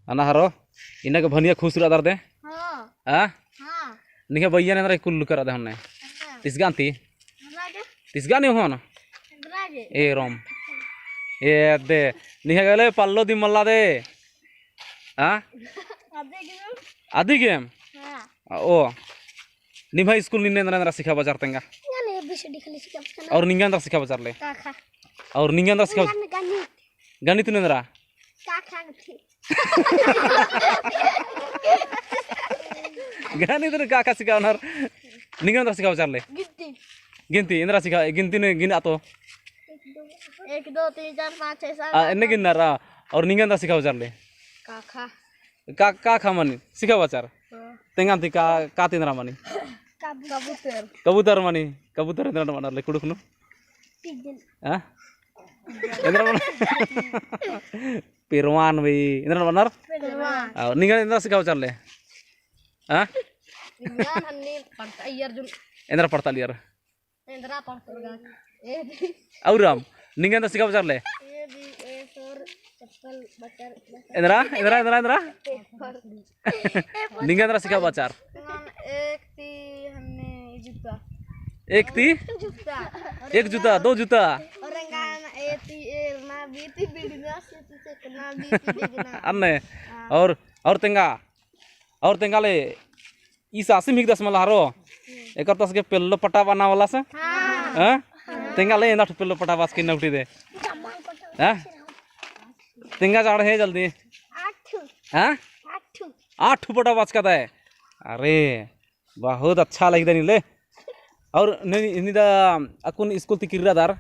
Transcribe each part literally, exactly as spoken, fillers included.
अना हरो, इन्ना गे भनिया खुस रअदर दे? हाँ। हाँ? हाँ। निंग्है बइयन एन्दरा कुल्लु करदे होन्ने? अच्छा। तिसगान ती? हमरा गे? तिसगान ही होन? हमरा गे। ए रोम। ए दे। निंग्है गले पल्लो दिम मल्ला दे। हाँ? अदी गेम। अदी गेम? हाँ। ओ। निम्है स्कूल नू एन्दरा एन्दरा सिखाबाचर तेंगा? निंगन A B C D खाली सिखाबाचर। और निंगा एन्दरा सिखाबाचर ले? क ख। और निंगा एन्दरा सिखाबाचर? निंगन गणित। गणित नू एन्दरा? क ख गथि। गणित नू क ख सिखाबनर। निंगा एन्दरा सिखाबाचर ले? गिनती। गिनती, एन्दरा सिखा, गिनती नू गिना तो? एक, दो, तीन, चार, पाँच, छः, सात, आ, आठ, एन्ने नौ। गिननर, आ, और निंगा एन्दरा सिखाबाचर ले? क ख। क ख मनी सिखाबाचर? हाँ। तेंगा ती क ख ती एन्दरा मनी? कबूतर। कबूतर मनी, कबूतर एन्दरा बअनर ले कुँड़ुख़ नू? Pigeon। हाँ? एन्दरा बअनर? पेरवान बई, एन्दरा बअनर? पेरवान। आ, निंगा एन्दरा सिखाबाचर ले? हाँ? निंगा हन्नी पढ़ता इयर जुन। एन्दरा पढ़ता लियर? एन्दरा पढ़ता लियर। ए भी। और राम, निंगा एन्दरा सिखाबाचर ले? A B A for चप्पल, बटर, बटर। एन्दरा, एन्दरा, एन्दरा, एन्दरा? Apple। निंगा एन्दरा सिखाबाचर? एक ती हन्ने जूता। एक ती? जूता। एक जूता, दो जूता। और एंगा A ती एरना, B ती बिड़ना, C ती सेकना, D ती डिगना। अन्ने। हाँ। और, और तेंगा? और तेंगा ले, ई सासिम हिकदस मला हरो, एकर तस गे पेल्लो पटा बअना वाला से? हाँ। हाँ? तेंगा ले, एन्दा ठो पेल्लो पटा बाचकी नौटी दे। हाँ? तेंगा चाड़हे जल्दी। आठ ठो। हाँ? आठ ठो। आठ ठो पटा बाचका दे। अरे, बहुत अच्छा लगी दे नीले। और नी, नी दा अक्कुन स्कूल ती किर्रादर,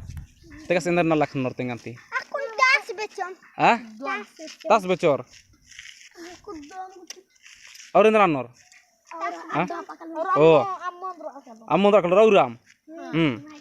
तेकस एन्दर नलख ननोर तेंगा ती? अक्कुन तास बेचोन। हाँ? तास बेचोन। तास बेचोर। अक्कुन दो और एन्दरा ननोर? और हाँ? अम्मा, अम्मा और ओ। अम्मा और अम्मा और अकल और राम। हम्म। हम्म।